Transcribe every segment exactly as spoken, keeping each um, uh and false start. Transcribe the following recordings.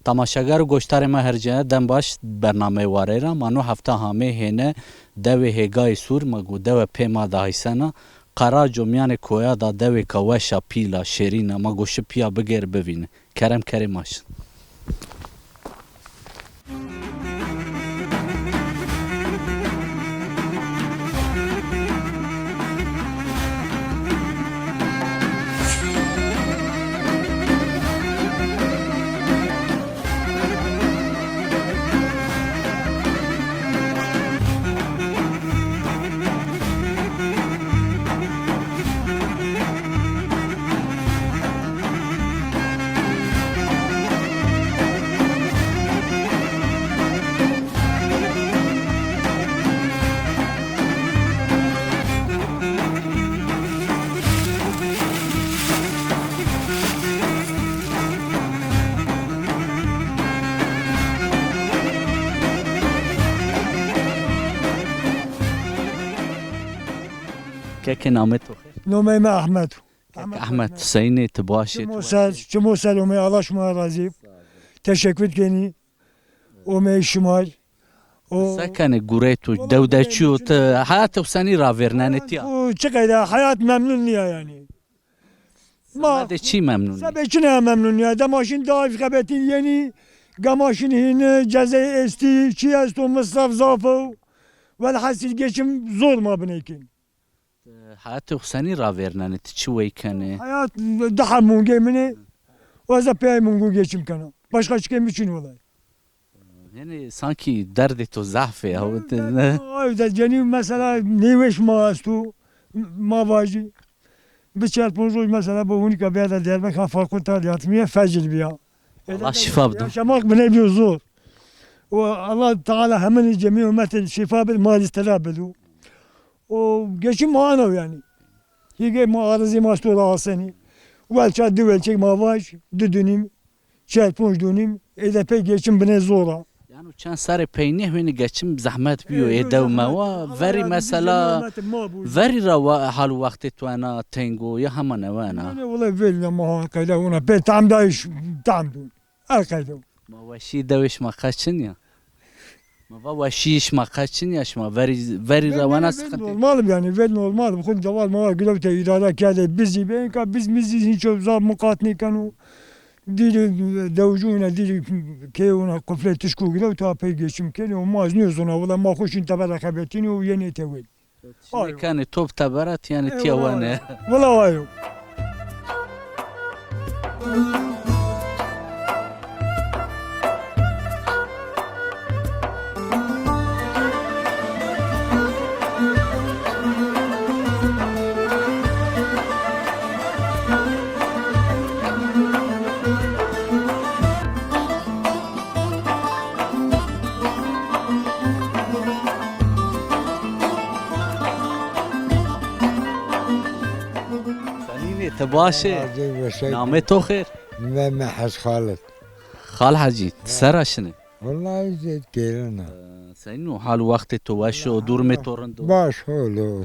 Temaşegar û goştarê ma her cayê, dem baş, bernameyê Warey ra. Ma no hefta hamê hêne dewê Hêgayê Sûr, ma go dewe pê ma de aysena. Qeraco mîyanê koya da dewêka weş a, pîl a, şêrîn a, ma go şi pîya bigêr bivîne. Kerem kerê ma şin. Kekê, namê to xêr? Nomeyê mi Ehmed o. Kek Ehmed, seynê, ti baş ê, ti weş ê? Çimo ser, çimo ser omey, Allah şima razî. Teşekkür kenî. Omey şima. O se kenê gurey to, wellahî dew de çi yo, ti heyat xo senî ravêrnenê tiya? Çi qeyde, heyat memnun nîya yanî. Ma de çi memnun nîya? Sebê çi nîya memnun nîya? Dema şin da xebetîn yenî, gema şin hîn, cezey estî, çi esto, misraf zaf o. Welhasil geçim zor ma bineykin. Heyatê xo senî ravêrnenê, ti çi wey kenê? Heyat di heb mungê min ê, ez de pey mungû geçim kena. Başka çikê mi çin welay. Hênî sankî derdê to zehf ê, hawit ne? Ay de cenî mesela nêweş ma esto, ma vajî. Bi çar ponc roj mesela bi hûnîka bîya de Diyarbekir, ha fakulta de hatimiye fecil bîya. Allah şîfa bido. Yaşamak bile bir zor. O Allah Teala hemin cemî ümmetî şîfa bid, ma lîstera bido. O geçim ma ana yanî. Hîgê ma arizî ma sto ra asenî. Welça di welçek ma vaj, di dunîm, çar ponc dunîm, ê de pey geçim bine zor a. Yano çend serê peynî hênî geçim zehmet bîyo, ê dew mewa, verî mesela, verî ra wa-, hal û wextê to ena teng o, ya hema newena? Nê, nê, wele verî ra ma ha qeyde ona, pê tam dayîş, tam dun. El qeyde. Ma weşî dewê şima qe çin ya? Ma va weşî şima qe çin ya şima? Verî, verî ra wena sıkıntı. Normal yanî, ver normal. Xo cewaz ma girewte, îdare kerde, bizî be, enka biz mizî hîç o zaf muqat nêkeno. Dîrî dewjûna, dîrî keyûna, quflê tişkû girewta, pey geçim kenî, o ma ez nêzona, wela ma xo şin teber ra xebetînî û yenê tewil. Ayo. Nêkenê top teberat yanî tiya wene. Wela ayo. Senînê, ti baş ê? Razî, weşey. Namê to xêr? Namê mi Hec Xalid. Xal Hecî, ti sera şinê? Wellahî zêd gêrena. Senîn o, hal û wextê to weş o, durumê to rind o? Baş, hol o.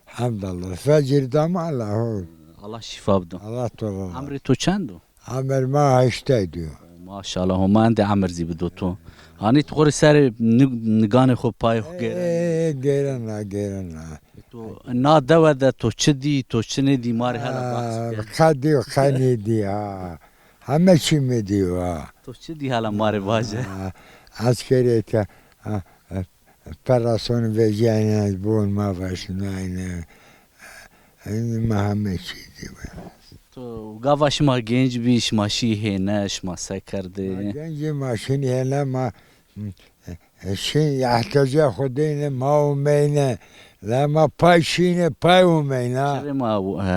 Hemdallah. Fecir dama la hol. Allah şîfa bido. Allah to razî. Emrê to çend o? Emir ma heştay diyo. Maşallah, Homa endê emir zî bido to. Hanî ti xo rê serê ni-, niganê xo, payê xo gêrenê? Ê, gêrena, gêrena. To na dewe de to çi dî, to çi nêdî, ma rê hela behs ke. Qe dîyo, qe nêdî ha. Heme çî mi dîyo ha. To çi dî hela ma rê vaje. Ha, eskerê te, ha, ha, perasonî vecîyayne, bon ma veşnayne. Ê, ma heme çî dî. To gava şima genc bî, şima şî hêne, şima se kerdê? Ma genc î, ma şinî hêne, ma, e, şin ehtecê xo dêne, ma omeyne. La ma pay şîne, pay omeyna. Çirê ma, e,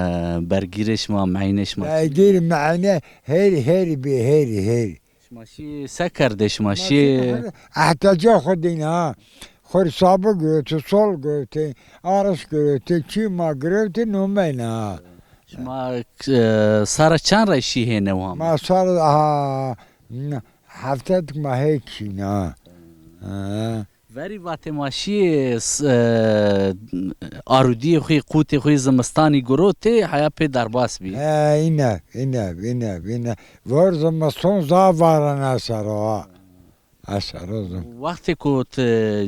bergîrê şima, meynê şima? Bergîr, meyne, her, her bî, her, her. Şima şî se kerdê, şima şî? Ehtecê xo dîne ha. Xo rê sabi girewtê, sol girewtê, aris girewtê, çî ma girewtê, nomeyne ha. Şima, e, sara çend rey şî hêne wame? Ma sara, ha, heftedik ma hêk şîne ha. Ha. Verî vatê ma şîyê s-, e, arudîyê xo yê, qûtê xo yê zimistanî girotê, heya pê derbas bî. He, îne, îne, îne, îne. Vor zimiston zaf varan esero ha. Esero zim. Wextê ku ti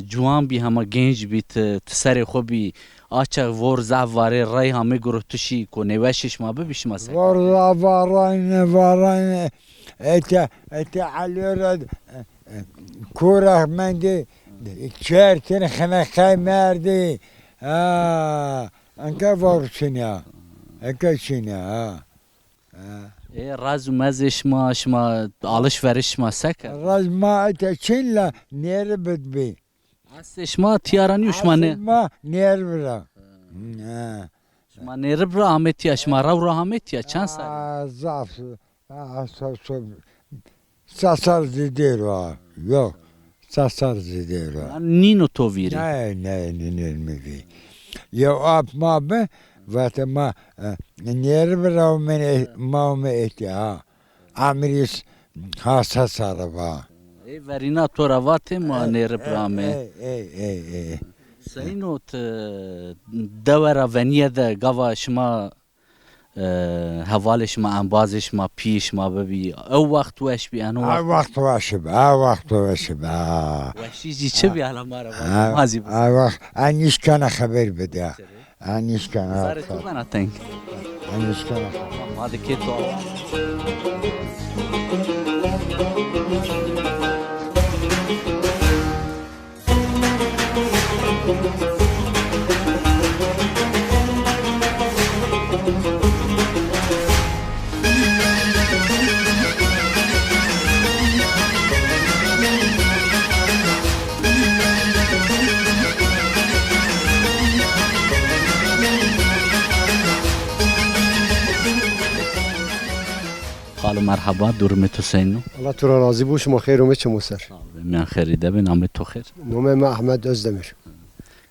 ciwan bî, hema genc bî, ti, ti serê xo bî, a çax vor zaf varê, rey hamê girotişî ku nêweşê şima bibî, şima se? Vor zaf varayne, varayne. Ete, ete Elî ra, e, e, kura mendê, çertin xine qey merdî. Ha, enka var çin ya. Enka çin ya, ha. Ha. Ê, raz û mezê şima, şima alişveriş şima se kerd? Raz ma ete çin la nêri bidbî. Estê şima tîya ra nîyo, şima nê? Estê ma nêri bira. Ha. Şima nêri bira amê tîya, şima rew ra amê tîya, çend serrî? Aa, zaf. Aa, so, so, sa serr zêdêr o. Yok. Sa serr zêdêr o. Yanî nîno to vîrî? Ne, ne, nîno mi vî. Yew ap ma bi, vate ma, e, nêri bira û min e, ma û mi etî ha. Emirîs ha se serre va. Ê verîna to ra vatê ma nêri bira amê. Ey, ey, ey, ey. Seyno ti dewe ra venîye de gava şima, e, hevalê şima, embazê şima, pîyê şima bibî, ew wext weş bî, eno wext? Ew wext weş bi, ew wext weş bi, ha. Weşî jî çi bî, hala ma ra vatê, ma zî bizanê. Ew wext, en nîşkena xeber bide. Çi rê? Anîşka. Zarê to bena teng. Anîşka. Ma de kê to. Xalo merheba, durumê to seyno? Allah to ra razî bo, şima xeyr omê çimo ser. Sağ ol, miyan xeyrî de bin, amê to xêr. Nomê mi Ahmet Özdemir.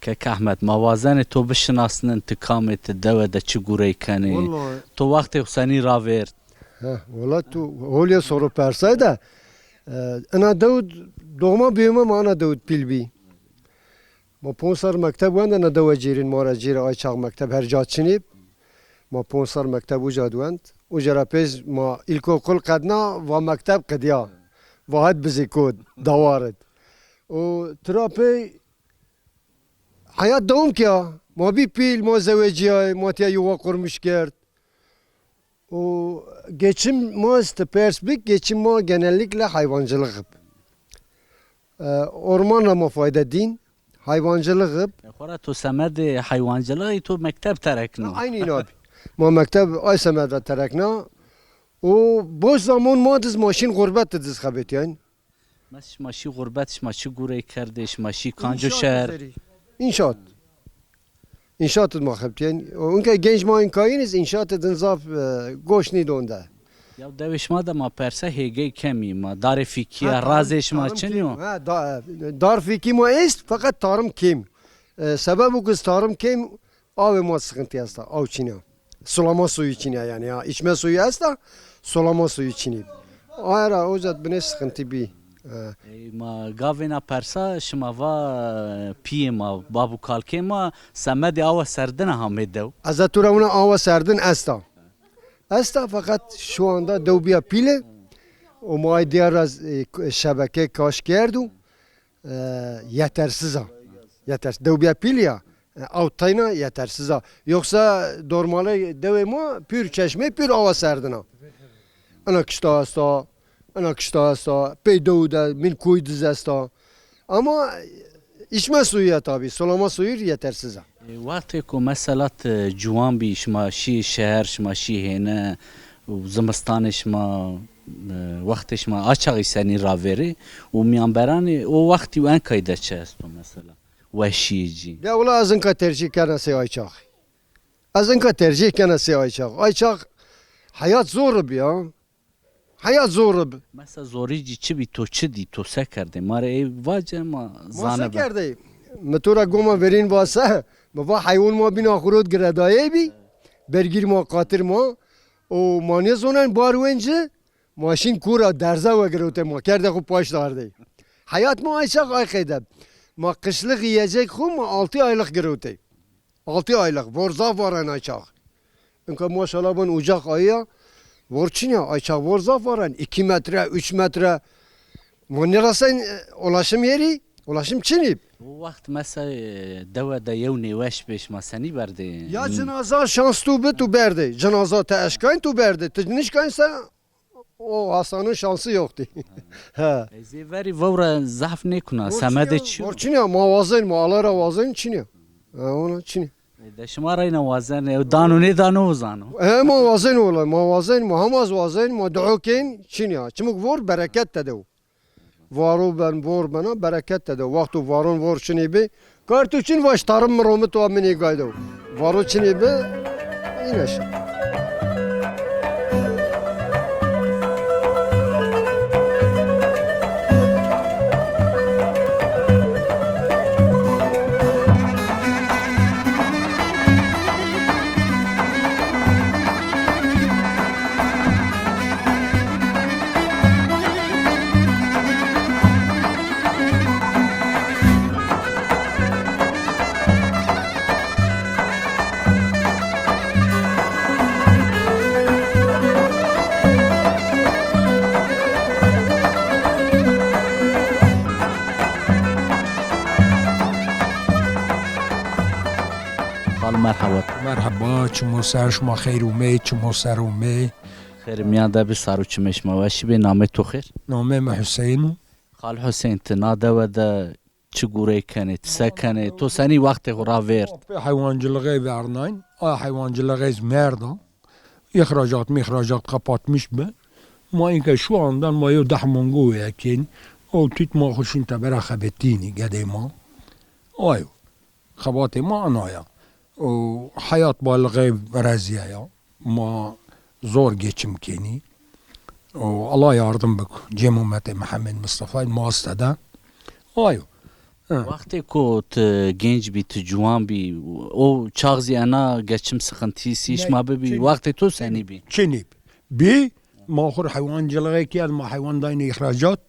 Kek Ahmet, ma wazenê to bişinasnin, ti kam ê, ti dewe de çi gurey kenê? Vallahi. To wextê xo senî ravêrd? He, wela tu holîya soro persay de, e, ina dew doğma büyüme ma ina dew pîl bî. Ma ponc serr mekteb wend, ina dewe cêrîn, ma ra cêrî ay çax mekteb her ca çinî. Ma ponc serr mekteb uca di wend. Uca ra pês ma ilkokul qedna, va mekteb qedîya. Va het bizê kod, dawarid. O tira pey heyat dewam kîya. Ma bî pîl, ma zewecîyay, ma tîya yuva qurmuş kerd. O geçim ma, ti pers bik, geçim ma genellikle hayvancılık ib. E, orman ra ma fayde dîn, hayvancılık ib. E, xora to semedê hayvancılığı to mekteb terekno. Ha, aynî îna bî. Ma mekteb ay semed ra terekna. O boş zaman ma diz ma şîn gurbet de diz xebetîyayn. Mes şima şî gurbet, şima çi gurey kerdê, şima şî kanco şehr? Înşaat. Înşaat id ma xebitîyen. Û inke genc ma inkayîn iz înşaat id in zaf, e, goş nîdon de. Ya dewê şima de ma perse hêgey kemî, ma darê fîkî ya, razê şima çin yo? Ha, da-, dar fîkî ma est, feqet tarım kêm. E, sebeb o ki tarım kêm, avê ma sıkıntı esta, aw çin ya. Sulama suyu çin ya yani ya. İçme suyu esta, sulama suyu çin ya. Aye ra o zat binê sıkıntı bî. E. Ey, ma gavêna persa şima va, e, piyê ma, bab û kalkê ma semedê awa serdin a hamê dew. Ez tu ra wina awa serdin esta. Esta fakat şu anda dew biya pîle. O ma ay diyar ra, e, şebeke kaş kerdu. E, yetersiz a. Yeters-, dew biya pîl ya. E, aw tayna yetersiz a. Yoksa dormalê dewê ma pür çeşme, pür awa serdin a. Ina kişta esta, ina kişta esta, pey dew de, min kuy diz esta. Ama içme suyu ya tabi, sulama suyu yetersiz a. E, wextê ku mesela ti ciwan bî, şima şî şeher, şima şî hêne, û zimistanê şima, e, wextê şima a çaxî senî ravêrê û mîyanberanê o wextî û enkay de çi esto mesela? Weşîyê cî. De wela ez inka tercîh kena sey ay çaxî. Ez inka tercîh kena sey ay çax. Ay çax heyat zor bî ya. Heya zor bi. Mesela zorî cî çi bî, to çi dî, to se kerdê? Ma rê ey vace, ma zane. Ma se kerdê? Mi to ra goma verîn va se, mi va heywan ma bîna xurot giredayê bî, bergîr ma, qatir ma, û ma nêzonen bar wencî, ma şîn kura derze we girotê ma, kerdê xo paşt ardê. Heyat ma ay çax ay qeyde. Ma qişlix yiyecek xo ma altı aylık girewtey. Altı aylık. Vor zaf varen ay çax. Inka maşallah bin ucak ayıya. Vor çinya, ay çax vor zaf varen. İki metre, üç metre. Ma nêrasen, e, ulaşım yeri, ulaşım çinî. O wext mesela, e, dewe de yew nêweş bê, şima senî berdê? Ya cinaza şans tu bi, tu berdê. Cinaza te eşkayn, tu berdê. Tu nişkayn se o hastanın şansı yoktu. He. Ez ê verî vewre zaf nêkuna, semedê çi yo? Borçin ya, ma wazen, ma Allah ra wazen çin ya. Ha, ona çin ya. E, de şima reyna wazen, e, dano nêdano o zano. E, ma wazen ola, ma wazen, ma hema wazen, ma duo kên, çin ya. Çimuk vor bereket te dew. Varo ben, vor bena, bereket te dew. Wexto varon vor çinî bi, kar tu çin vaş tarım mi romit wa minî gaydo. Varo çinî bi, îne şi. Xal merheba. Merheba, çimo ser, şima xeyr ûmê, çimo ser ûmê. Xêr miyan de bi, sar û çimê şima weşî bê, namê to xêr? Namê mi Huseyîn o. Xal Huseyîn, ti na dewe de çi gurey kenê, ti se kenê, to senî wextê xo ra vêrd? Pê heywancilixê vernayn. A heywancilixê zî merda. Îxracat mîxracat kapatmış bi. Ma inke şu andan ma yew deh mongo weye kên. O tît ma xo şîn tebera xebetînî gedê ma. Ayo. Xebatê ma ana ya. O heyat balixê verezîya ya. Ma zor geçim kenî. O Allah yardım bik. Cem Ummetê Mihemed Mistefayî ma aste de. Ayo. Hı. Wextê ku ti genc bî, ti ciwan bî, o çax zî ena geçim sıkıntısî şima bibî, wextê to senî bî? Çinî bî. Ma xur heywancilixê kerd, ma heywan dayne îxracat.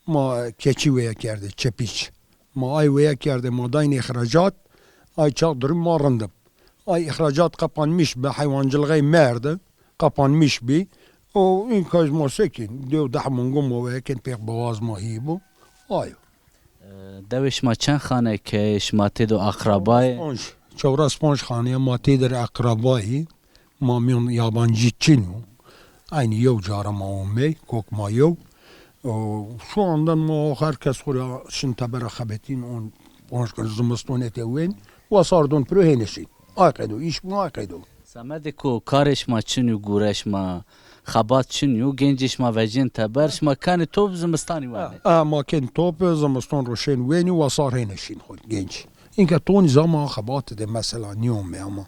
Ma keçî weye kerdê, çepîç. Ma ay weye kerdê, ma daynê îxracat, ay çax durum ma rind ib. Ay îxracat qapanmiş bi, heywancilixey merdi, qapanmiş bî. O înka ma sekîn, dew deh mongo ma weye kên pêx bawaz ma hî bo. Ayo. E, dewê şima çend xane ke şima têdo aqrabayê? Çewres panc. Çewres panc xaneye ma têdir aqrabayî. Ma mîyon yabancî çin o. Eynî yew cara ma omey, kok ma yew. O, şu andan ma her kes xo ra şin tebera xebetîn on, on zimiston ete wen. Wasar don piro hêne şin. Ay qeydo, îş mi ay qeydo. Semedê ku karê şima çin yo, gure şima, xebat çin yo, gencê şima vecên teber, şima kenê top zimistanî wenê. Ha, ha, ma kên top, zimiston ro şên wenî, wasar hêne şin xo genc. Înke tonî zama xebatî de mesela nîyomê ama.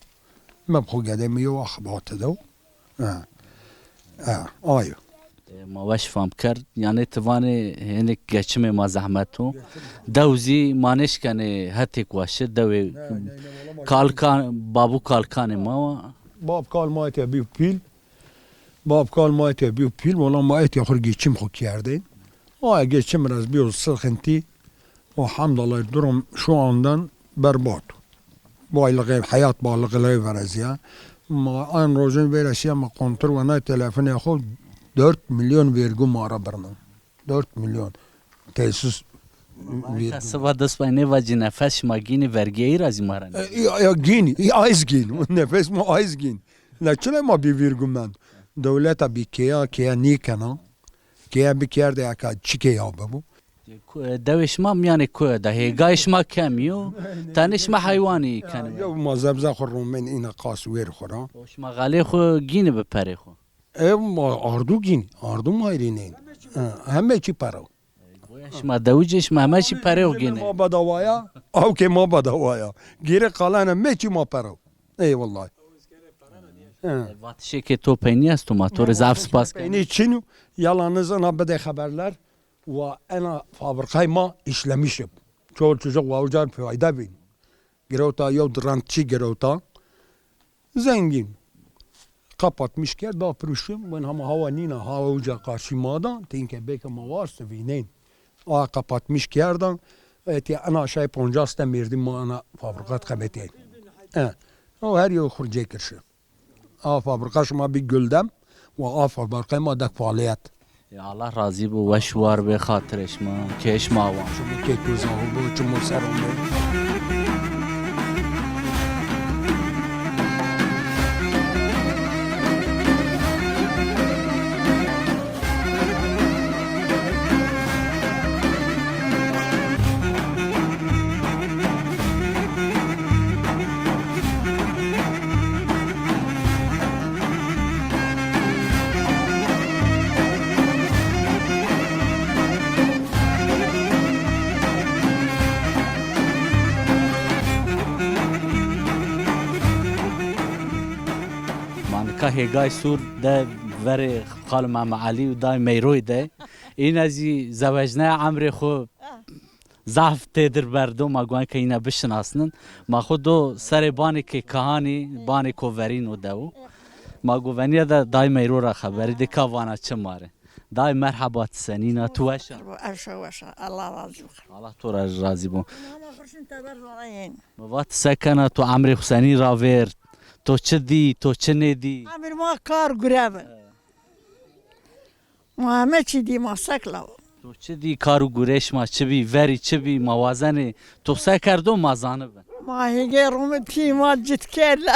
Me bi xo gedê mi yew axbate dew. Ha. Ha, ayo. E, ma weş fam kerd. Yanê ti vanê hênik geçimê ma zehmet o. Dew zî ma nêşkenê hetêk waşi. Dewê kalkan, babu kalkanê ma wa. Bab kal ma etya bî pîl. Bab kal ma etya bî pîl. Wala ma etya xur geçim xu kerdê. Aya geçim ra zî bîyo sixintî. O hamdallah durum şu andan berbat. Baylığı, heyat baylığı verez ya. Ma an rojin vêre şiya ma kontrol ve nay telefon ya xo dört milyon vergi ma ra birna. Dört milyon. Tesis vergi. Siba dest pay nêvacî nefes şima gînî vergîyeyî ra zî ma ra nê. E, ya, ya gînî, ya ayz gîn. Nefes ma ayz gîn. La çile ma bî vergi mend. Dewleta bî keya, keya nîkena. Keya bikerdê eka çi keya bibo. Ku-, dewê şima mîyanê kuye de, hêgayê şima kemî yo, tenê şima heywanî kenê. Yew ma zebze xo romên îna qas wêr xo ra. O şima xalê xo gînî bi perê xo? E, ma ardu gînî, ardu ma êrînên. Ha, heme çî pere o. Goya şima dewicê şima heme çî perê xo gînê. Ma bedawaya, awkê ma bedawaya. Gêrê qalene heme çî ma pere o. Ey wellahî. Ha. Vatişê ke to peynî esto ma to rê zaf spas ken. Peynî çin o, yalaniz ina bidê xeberler. Wa ena fabrikay ma işlemiş ib. Çol çocuk wa uca fayda bîn. Girewta yew di rantçî girewta. Zengîn. Kapatmış kerd, da piruşim. Ben hama hawa nîna, hawa uca karşî ma da. Tênke beke ma warse vînên. A kapatmış kerdan. Etî ena şay poncas de mêrdî ma ena fabrikat qemetî. E, o her yew xurcê kirşi. A fabrika şima bî Güldem, wa a fabrika ma dek faaliyet. Ya Allah razî bo, weş war bê, xatirê şima, kê şima wa. Çimo kê ku zahir bo, çimo ser o bê. Ma nika Hêgay Sûr de verê Xal Mehme Elî û Day Meyroy de. Îne zî zewecnaya, emrê xwu zaf têdir berdo, ma guan ke îne bişinasnin. Ma xwu do serê banê ke kahanî, banê ko verîn o dew. Ma guvenîye de Day Meyro ra xeberî dê ka vana çi ma rê. Day merheba, ti senîn a, tu weş a? Eşo weş a, Allah razî bo. Allah to ra razî bo. Ama xurşin teber vana yên. Mi va ti se kena, to emrê xwu senî ravêrd? To çi dî, to çi nêdî? Emir ma kar gure bi. Ma heme çî dî, ma sek lawo. To çi dî, kar û gurê şima çi bî, verî çi bî, ma wazenê to se kerdo ma zanibin. Ma hêgê rumitî ma cit kerda.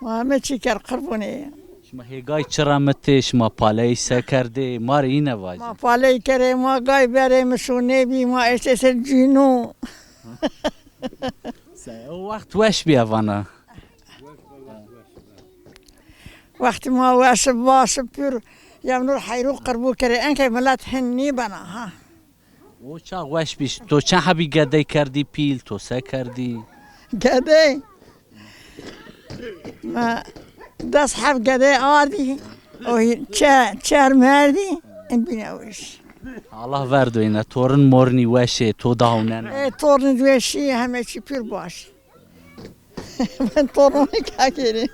Ma heme çî kerd qurbûnê. Şima hêgay çi remitê, şima paleyî se kerdê, ma rê îne vajê. Ma paleyî kerê, ma gay berê, mi şûnê bî, ma eştê ser cûnû. Se, o wext weş bîya vana. Wextî ma weş ib, baş ib, pür yemnur heyru qirbû kerê. Enkey milet hin nîbena ha. O çax weş bî. To çend hebî gedey kerdî pîl, to se kerdî? Gedey? Ma des heb gedey ardî. O çe-, çer merdî. En bîne weş. Allah verdo îne. Torin morinî weş ê, to dawnena. E, torin weşî, heme çî pür baş. Ben torunî ka kerî.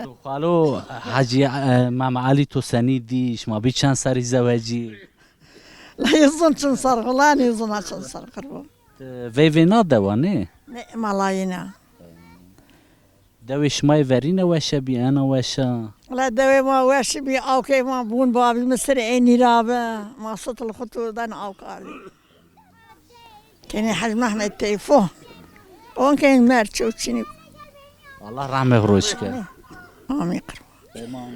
To xalo Hecî, e, Mem Elî to senî dî, şima bî çend serî zewecî? La yê zon çin ser, xula nêzona çin ser qirbo. Ti veyvê na dewa nê? Ne, malayîna. Dewê şima yê verîne weşe bî, ena weşa? La dewê ma weş bî, awkê ma bûn babî mi sirê ê nîra bi. Ma sitil xwu tu den awka bî. Kenê Hec Mehmed Teyfo. Onkên mer çew çinî. Allah rehmê xwu roş ke. Amîn. Qirban.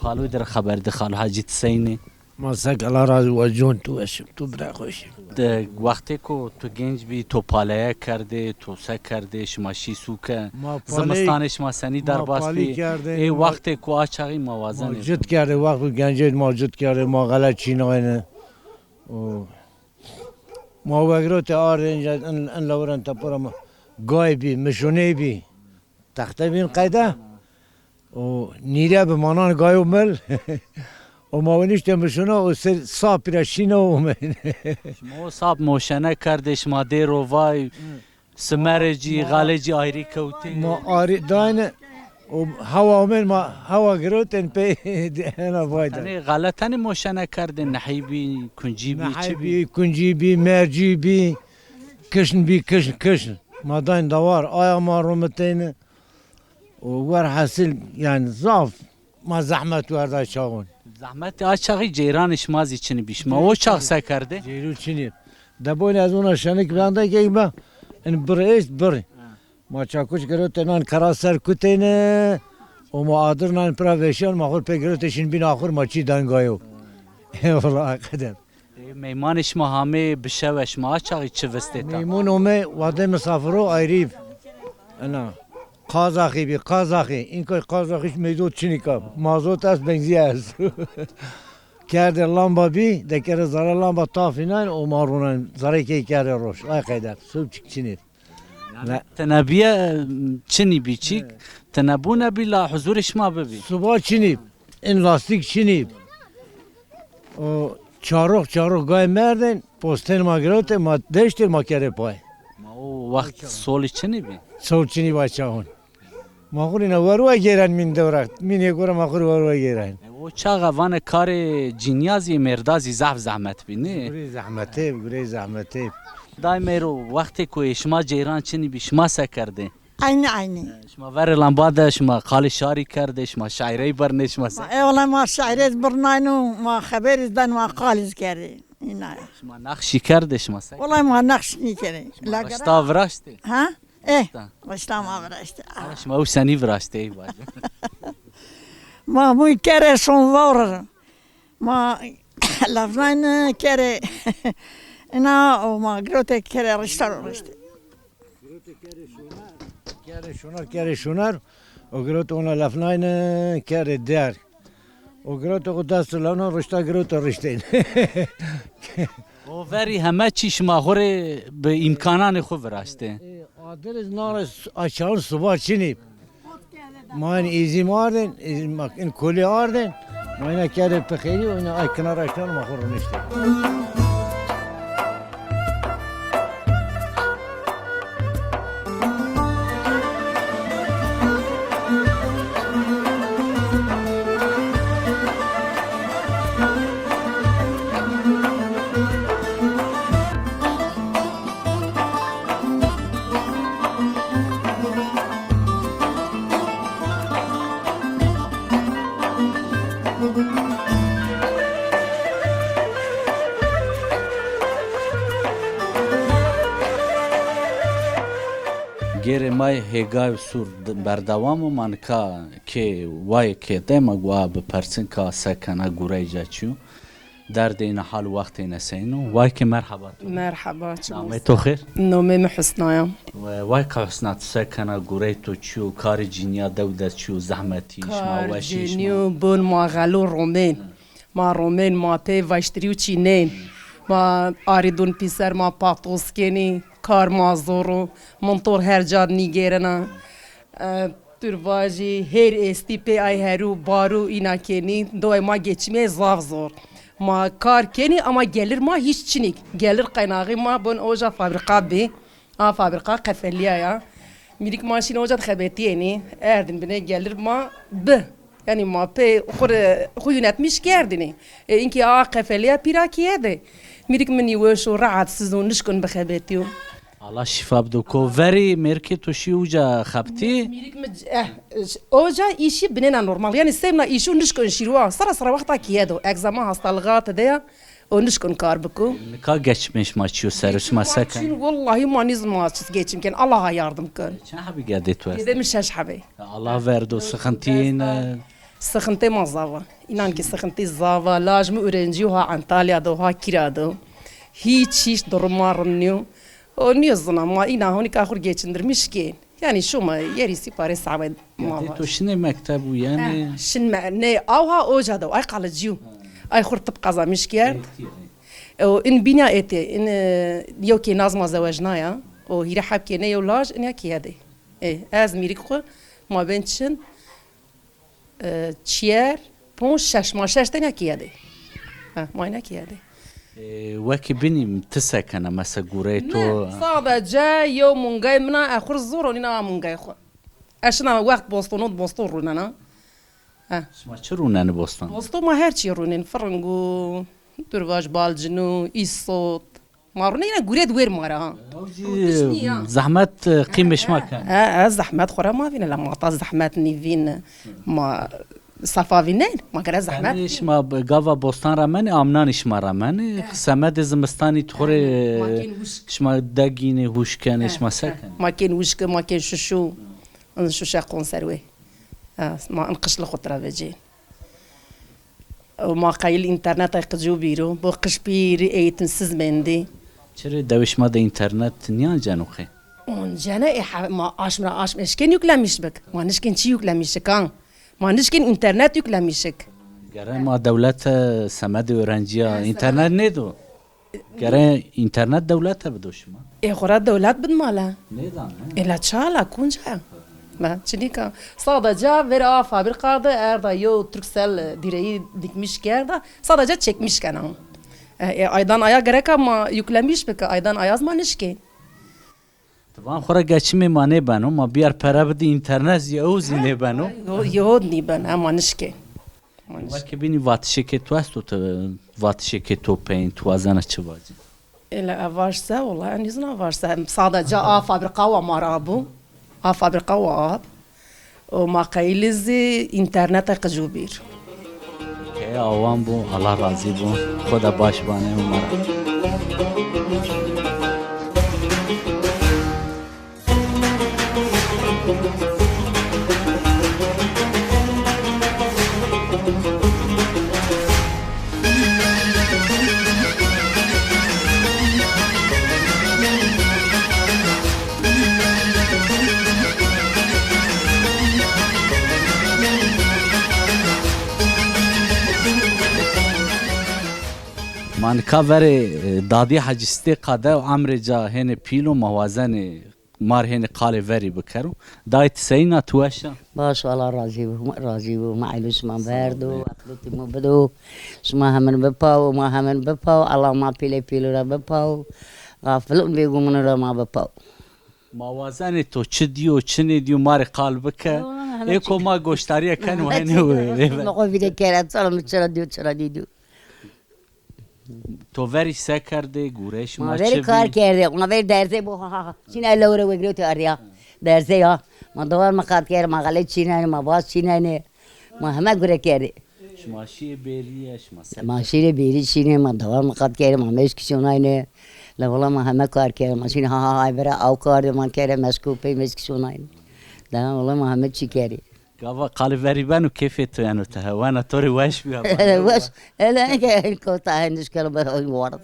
Xalo dir xeber di, xalo Hecî ti seynî? Ma sek, Allah razî wa con, tu weş ib, tu bira xweş ib. De wextê ku tu genc bî, tu paleye kerdê, tu se kerdê, şima şî sûke? Ma paley, zimistanê şima senî ma derbas paley bî? Kerdê, ê ma wextê ku a çaxî ma wazenê. Ma cit kerdê, wext û gencêd ma cit kerdê, ma xele çînayne. O Ma wegirotê ardê inca in, in lewren tepora ma gay bî, mişoney bî. Texte bîn qeyde. O nîre bi manan gayo mil. O ma wenişte mişona o ser sapî ra şîna omên. Şima o sap moşene kerdê, şima dêro vay. Simerê cî, xalê cî ayrî kewtê. Ma arî dayne, o hewa omên, ma hewa girotên pey hena vayda. Tenê xale tenê moşene kerdê, nehî bî, kuncî bî, çi bî? Nehî bî, kuncî bî, mercî bî, kişn bî, kişn, kişn. Ma dayn dawar, aya ma romiteyne. O werhasil, yanî zaf ma zehmet werda çaxon. Zehmetê a çaxî ceyranê şima zî çinî bî. Şima o çax se kerdê? Ceyru çinî. Deboyne ez ona şenik bende key be. In bir est bir. Ma çakuç girotê nan kera ser kuteyne. O ma adir nan pira veşan, ma xur pê girotê şin bîn axur, ma çî dangayo. Eyvallah, qeder. E, meymanê şima hamê bi şewe, şima a çaxî çi vistê ta? Meymun ome, wade misafiro ayrî. Ena. Qazaxî bî, qazaxî. Înka qazaxî meydo çinîka. Mazot est, benzî est. Kerde lamba bî, dekere zere lamba tafînan, o ma rûnan, zere key kerde roş. Ay qeyde, sub çik çinî. Yanî, ne, ti nebîye, çinî bî çîk, ti nebûne bî la huzurê şima bibî. Suba çinî, in lastîk çinî. O çarox çarox gay merdên, postên ma girotê, ma deştê ma kerê pay. Ma o wext solî çinî bî? Sol çinî bî çaxon. Ma xurîna werwa gêren mîn dewra. Mînê gore ma xur werwa gêren. E, o O çaxa vanê karê cînîya zî mêrda zî zaf zehmet bî, nê? Gurey zehmetê, gurey zehmetê. Day mêro, wextê ku ê şima ceyran çinî bî, şima se kerdê? Eynî eynî. Şima verê lamba de şima qalê şarî kerdê, şima şaîrey birnê, şima se? E wela ma şaîrê zî birnayno, ma xeberî zî dayno, ma qalî zî kerdê. Îna ya. Şima nexşî kerdê, şima se? Wela ma nexş nîkerdê. Şima rişta viraştê? Ha? Eh, rişta ma viraştê. Ama şima ew senî viraştê, ey bacim? Ma mû kerê şonvawr. Ma lefnayne kerê ina û ma girotê kerê rişta ro riştê. Kerê şonar, kerê şonar. O girot ona lefnayne kerê der. O girot o dest lewna rişta girot riştên. O verî heme çî şima xo rê bi îmkananê xo viraştê. E, adir iz nare açan suba çinî. Ma in îzîm ardên, îzîm bak, in kolî ardên. Ma ina kerdê pixêrî û ina ay kinara şan ma xo roniştê. Gêrê ma yê hêga û sûr d-, berdewam o, ma nika kê wayê kê de ma wa bipersin ka se kena, gurey ca çi yo. Derdê êne hal û wextê êne seyno. Wayke merheba to. Merheba, çi Namê to xêr? Nomê mi Husna ya. We, wayka Husna, tu se kena, gurey to çi yo, karê cînîya dew de çi yo, zehmetî, şima weşî, şima? Kar cênîyo, bon ma xelo romên. Ma romên, ma pê vaştirî û çînên. Ma arî dûn pîser, ma patoz kenî, kar ma zor o. Montor her ca nîgêrena. E, tu rê vajî, hêr estî pê ay herû, barû îna kenî, doyê ma geçimê zaf zor. Ma kar kenî ama gelir ma hîç çinîk. Gelir qaynaxî ma bon oca fabrîka bî. A fabrîka qefelîya ya. Mîrîk ma şîn oca de xebetîyenî. Erdîn binê gelir ma bi. Yanî ma pê xwu rê, xwu yönetmiş kerdînî. E, inkî a qefelîya pîra kîye de. Mîrîk mi nîweş o, rahatsiz o, nişkun bixebetîyo. Allah şîfa bido. Ko verî mêrikê to şî uca xebitî? Mîrîk mi c-, eh, oca îşî binêna normal. Yanî semna îşo nişkun şîrwa. Sera sera wexta kîye do. Egzama hastalığa tede ya. O nişkun kar biko. Nika geçimê şima çi yo ser o, şima se ken? Çin, wellahî ma nîzon ma çi geçim ken. Allah yardım kin. Çend hebî gedê to est? Gedê mi şeş hebê. Allah verdo, sıkıntı yine. Sıkıntı ma zava. İnan ki sıkıntı zava. Laj mi öğrenci ha Antalya do, ha kira do. Hiç, hiç durum ma rind nîyo. O nîyo zina ma îna honika xur geçindirmiş ki. Yanî şuma yerî sî parê sawe ma va. Gedê to şinê mekteb û yanî? Eh, şin me-, nê, awha oca do, ay qalicî yo. Ay xur tip qazanmiş kerd. Êtî, ê. O, in bînya êtê, in, e, yew kê naz ma zewecnaya. O hîrê heb kênê yew laj, in ya kîye de. E, ez mîrîk xwu, ma bên çin, e, çiyer, ponc, şeş, ma şeş tenya kîye de. Ha, ma îna kîye de. E, wekî binî ti se kena, mesela gurey to? Ne, sadece yew mungay min a, e, xwu rê zor o nîna a mungay xwu. Ez şina wext boston û boston rûnena. He. Şima çi rûnenî boston? Boston ma her çî rûnên. Firing û, tu rê vaj, balcin û, îsot. Ma rûnê yine gurê di wêr ma ra ha. Ew jî zehmet, e, qîmê şima ken. He, he, zehmet xwu ra ma vîne, la ma ta zehmet nîvîn. Ma sefa vînên, ma gere zehmet. Yanî şima b-, gava bostan ra menê, amnanî şima ra menê, semedê zimistanî tu xwu rê şima degînê, huşk kenê, şima se kenê? Ma kên huşk, ma kên şuşu. In şuşe konserve. Ha, ma in qişli xwu tira vecê. Ma qayil înternetay qicû bîro. Bo qiş pîrî eğitimsiz mendî. Çirê dewê şima de înternet nîyanceno qey? Oncene, e, ha, ma aşm ra aşm eşkên yüklemiş bik. Ma nişkên çi yüklemiş kan? Ma nişkên înternet yüklemiş ik. Gere ma dewlete semedê öğrencîya înternet nêdo. Gere înternet dewlete bido şima? Ê xwu ra dewlet bid ma la. Nêdan, he? Ê la ça la, kunca? La çinîka. Sadece vera a fabrika de erda yew Turkcell, e, direği dikmiş kerda. Sadece çekmiş kena. E, e, aydan aya gereka ma yüklemiş bike, aydan ayaz ma nişkê. Ti van xwu ra geçimê ma nêbeno, ma biyar pere bidî înternet zî, ew zî nêbeno. Yo, yo nîben, ema nişkê. Weke bînî vatişêkê to esto, ti vatişêkê to peyên, ti wazena çi vacî? Ele ev varse, wela ez nîzana varse. Sadece a fabrika wa ma ra bû. A fabrika wa ab. O ma qeyilî zî înternete qicû bîr. Keye awan bo, Allah razî bo. Xo de baş bane û ma ra. Ma nika verê, e, Dadî Hecî Sitê Qade û emrê ca hênê pîl o, ma wazenê ma rê hênî qalê verî bikero. Dayê ti seyîn a, ti weş a? Baş, Allah razî bo, razî bo. Ma eylû şima verdo, aqlûtî mo bido. Şima hemin bipawo, ma hemin bipawo. Allah ma pîlê pîlû ra bipawo. Xafilûn bêgumûnû ra ma bipawo. Ma wazenê to çi dîyo, çi nêdîyo, ma rê qal bike. Ê ko ma goşdarîye keno henî. Ma xo vîde kere, çira mi çira dîyo, çira nêdîyo. To verî se kerdê, gureyê şima çi bî? Ma verî kar kerdê, ma verî derzê bo, ha, ha, ha. Çîne lewre wegirewtê ardî ya. Derzê ya. Ma dawar miqat kerdê, ma xelê çînenê, ma baz çînenê. Ma heme gure kerdê. Şima şîyê bêrîye, şima se kerdê? Ma şîrê bêrî çînê, ma dawar miqat kerdê, ma meşkî şonaynê. La wela ma heme kar kerdê, ma çînê ha ha ha, ay vera aw kardê, ma kerdê meşko pey meşkî şonaynê. La wela ma heme çî kerdê. Gava qalê verî beno, kêfê to yeno tehe. Wena to rê weş bîya? Weş. Hele enke kota hendiş kelo be oy ward.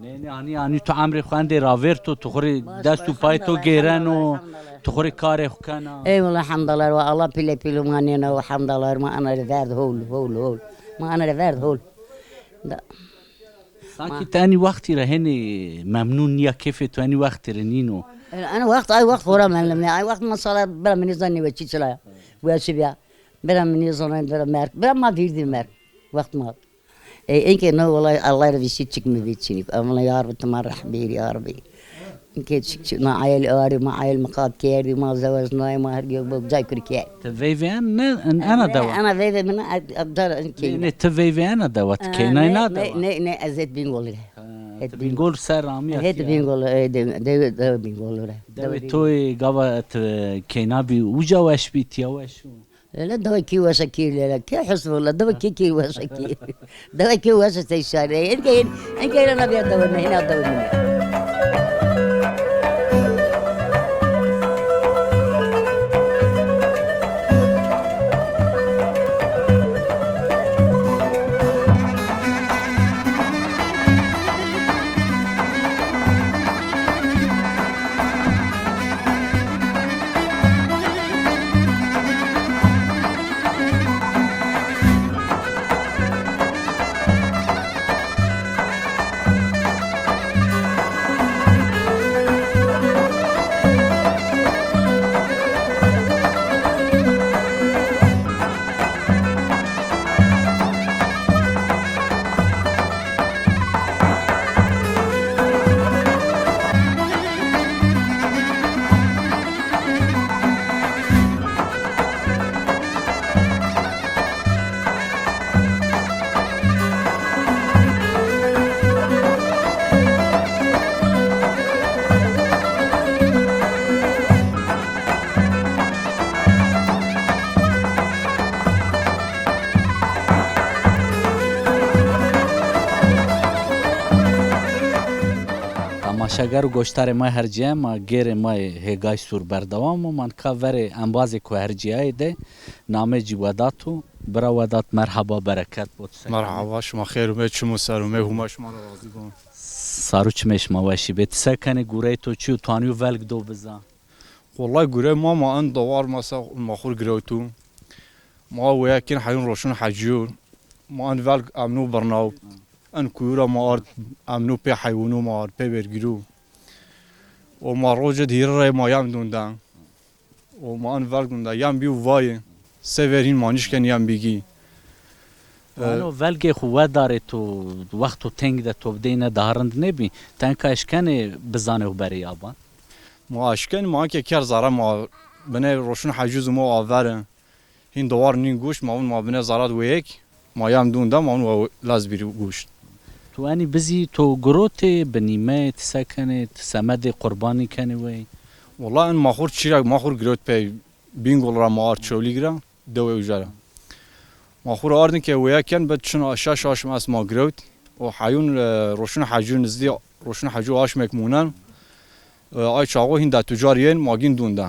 Nê, nê, anî, anî to emrê xo endê ravêrto, to xo rê dest û payê to gêreno, to xo rê karê xo kena. Ey wela hemdalar wa Allah pîlê pîlû ma nêna wa hemdalar ma ana rê verd hol, hol, hol. Ma ana rê verd hol. Da. Sankî ti enî wextî ra hênî memnûn nîya, kêfê to enî wextî ra nîno. Enî wext, ay wext xora memnûn nî. Ay wext mesela bira mi nêzanî we çi çila ya. Weşî bîya. Bira mi nêzanî, bira merg. Bira ma vîrdî merg. Wext ma. E, enke no wela Allah ra vîsî çik mi vî çinî. Ama ya Rabbi ti ma reh bêrî ya Rabbi. Ke çik çik, ma ayel arî, ma ayel miqat kerdî, ma zewecnayî, ma her gök bok cay kurî kerd. Ti veyvê en ne, en, ena dewa? Ena veyvê min, a, a, dar, en keyna. Nê, nê, ti veyvê ena dewa, ti keynay na dewa? Nê, nê, nê, ez het Bîngol re. Ha, het ti Bîngol ser amîya. Het Bîngol, e, de, de, de Bîngol re. Dewê to yê gava ti keyna bî, uca weş bî, tiya weş o? Lele dewa kî weşa kî lele. Kî husn wela, dewa kî kî weşa kî. Dewa kî weşa sey şarê. Enke, enke ena bîya dewa me, hina dewa me. Temaşeger û goşdarê ma yê hercîyaye, ma gêrê ma yê Hêgay Sûr berdewam o. Ma nika verê embazêko hercîyaye de, nameyê ci Wedat o. Bira Wedat, merheba, bereket bo. Merheba, şima xêr ûmê, çim û ser ûmê, Huma şima ra razî bo. Sar û çimê şima weşî bê. Ti se kenê, gureyê to çi yo, to anîyo velg do biza? Wellay gureyê ma, ma en dawar ma se ma xo rê girewto. Ma weye kên heyûn roşun hecîyo. Ma en velg emno birnaw. En kuyû ra ma ard emno pê heywûnû ma ard pê vergîrû. O ma roce di hîrê rey ma yem dûn de. O ma en velg dûn de yem bîyo vayê. Se ver hîn ma nîşken yem bîgî. Eno velgê xo wedarê to, wexto teng de to bideyne daha rind nêbî. Ti enka eşkenê bizanê xo berê yaban? Ma eşkenî, ma enke ker zere ma binê roşun hecû zî ma avere. Hîn dawar nîn goşt, ma vûn ma binê zere di weyek. Ma yam dûn da, ma unu lez bîrî goşt. Tu enî bizî to girotê, binîmeyê, ti se kenê, ti semedê qurbanî kenê wey? Wela en ma xur çîrek, ma xur girot pey Bîngol ra ma ard Çewlîg ra, dewê uca ra. Ma xur ardin ke weye ken, bi çin şeş aşm est ma girot. O heyûn, e, roşun hecû nizdî, roşun hecû aşmek munen. E, ay çaxo hîn de tucar yên, ma gîn dûn de.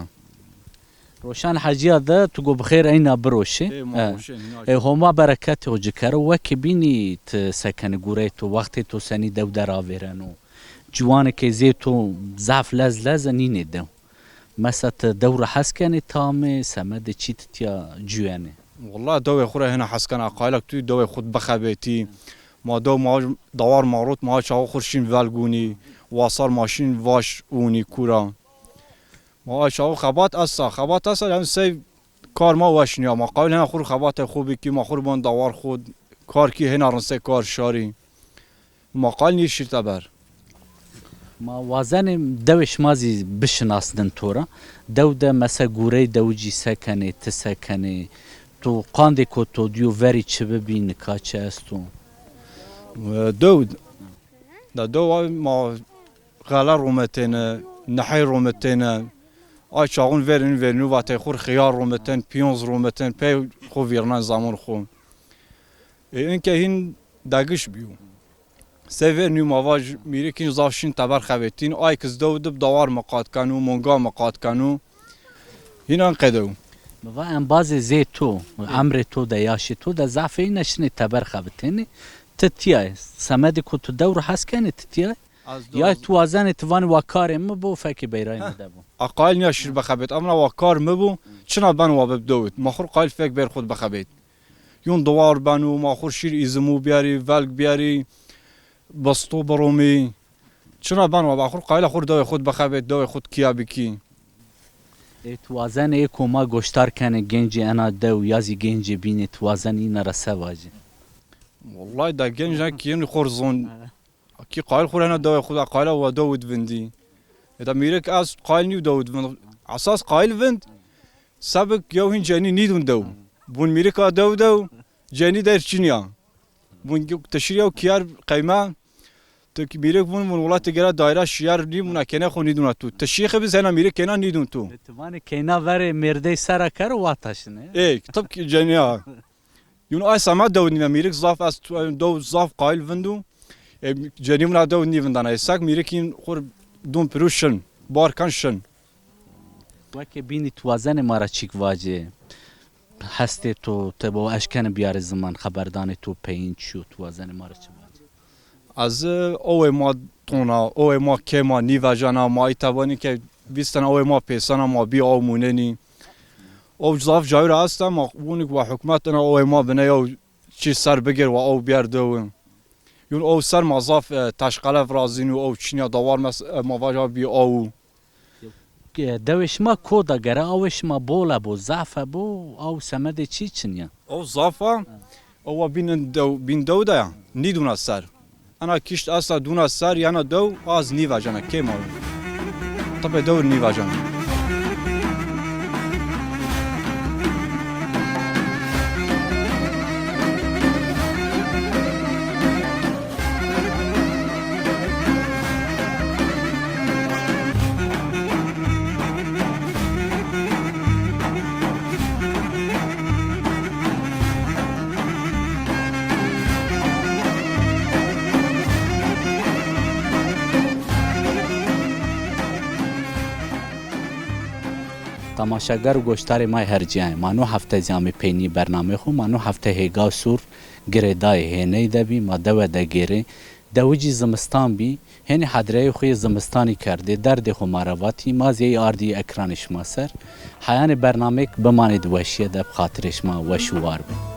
Roşan Hecîya de tu go bi xêr eyna biroşê. Ê, ma E, roşên, hîna e, Homa bereketê xo ci kero, wekî bînî ti se kenî, gureyê to, wextê to senî dew der avêreno? Ciwanê ke zê to zaf lez lez e nînê dew. Mesa ti dew ra hes kenê ti amê, semedê çî ti tîya cuyenê? Wela dewê xwu ra hêna hes kena, qayilek tu dewê xwu bixebetî. Ma dew ma dawar ma rot, ma çaxo xwu şîn velg ûnî, wasar ma şîn vaş ûnî kura. Ma ay çaxo xebat esta, xebat esta, yanî sey kar ma weş nîya. Ma qayil hena xwu xebatê xwu bikî, ma xwu bon dawar xwu, kar kî hêna rind sey kar şarî. Ma qayil nî şîr teber. Ma wazenê dewê şima zî bişinasnin to ra. Dew de mese gurey dewicî se kenê, ti se kenê? To qandê ko to dîyo verî çi bibî, nika çi esto? E, dew, da dew a ma xele rometêne, nehey rometêne. Ay çaxun verîn verînû vatey xur xiyar rometên, piyonz rometên, pey xu vîrnan zamon xu. E, inke hîn degiş bîyo. Sey ver nî ma vaj mîrik hîn zaf şîn teber xebetîn. Ay kiz dew dib dawar miqat kenû, monga miqat kenû. Hîn en qedew. Mi va embazê zê to, emrê to de, yaşê to de zafê îne şinê teber xebitênê. Ti tîya yê. Semedê ku tu dew ra hes kenê, ti tîya yê. Ya tu wazenê ti vanî wa karê mi bo, fekê beyrayê mi de bo. A qayil nîya şîr bixebêt. Emna wa kar mi bo, çina ben wa bib dewit. Ma xur qayil fek ber xud bixebêt. Yun diwar beno, ma xur şîr îzimû biyarî, velg biyarî, bisto biromî. Çina ben wa, ma xur qayila xur dewê xud bixebêt, dewê xud kîya bikî. Ê tu wazenê ê ku ma goştar kenê gencê ena dew ya zî gencê bînê, tu wazenê îna ra se vajê? Wellay da genc ne kî yenî xor zon. Kî qayil xur hena dewê xu da qayila wa dewid vindî. Eda mîrik ez qayil nîw dewid vind. Esas qayil vind. Sebik yew hîn cenî nîdun dew. Bun mîrika dew dew, cenî der çin ya. Bun teşir yew kiyar qeyme, tu ki mîrik vun, vun wela ti gera daîra şiyar nî, vun a kêna xo nîduna tu. Ti şîxi bi zena mîrik kêna nîdun tu. Ti vanê keyna verê mêrdey sera kero wata şine. Ê, tip ki cenî ya. Yun ay sema dew nîve mîrik zaf ez tu-, dew zaf qayil vindu. E, cenî vuna dew nîvindana. E, sek mîrik hîn xur dun piru şin. Barkan şin. Weke bînî tu wazenê ma ra çîk vacê. Hestê to, ti bo eşkenê biyarê ziman, xeberdanê to peyîn çi yo, tu wazenê ma ra çi vacê? Ez, owê ma tona, owê ma kêma nîvejena, ma î tebanî ke vîstena owê ma pêsena, ma bî aw mûnenî. Ow zaf cayû ra esta, ma wûnik wa hukmet ina owê ma bine yew çî ser bigêr wa ow biyar dewi. Yûn ow ser ma zaf, e, teşqele virazînû, ow çinya dawar mes-, e, ma vaja bî aw. E, dewê şima koda gere, awê şima bol e bo, zaf e bo, aw semedê çî çin ya? Ow zaf a, owa bîn dew, bîn dew de ya, nîdûna ser. Ena kîşt esta dûna ser, yena dew, az nîvajena, kêm a. Tipê dewr nîvajena. Temaşeger û goşdarê ma yê her cîyayê, ma no hefte zî amê peynî bernameyê xo, ma no hefte hêga û sûr girêdayê hêney de bî, ma dewe de gêrê. Dewicî zimistan bî, hênî hedreyê xo yê zimistanî kerdê, derdê xo ma ra vatî, ma zî ey ardî ekranê şima ser. Heyanê bernameyêk bimanê di weşîye de, bi xatirê şima weş û war bo.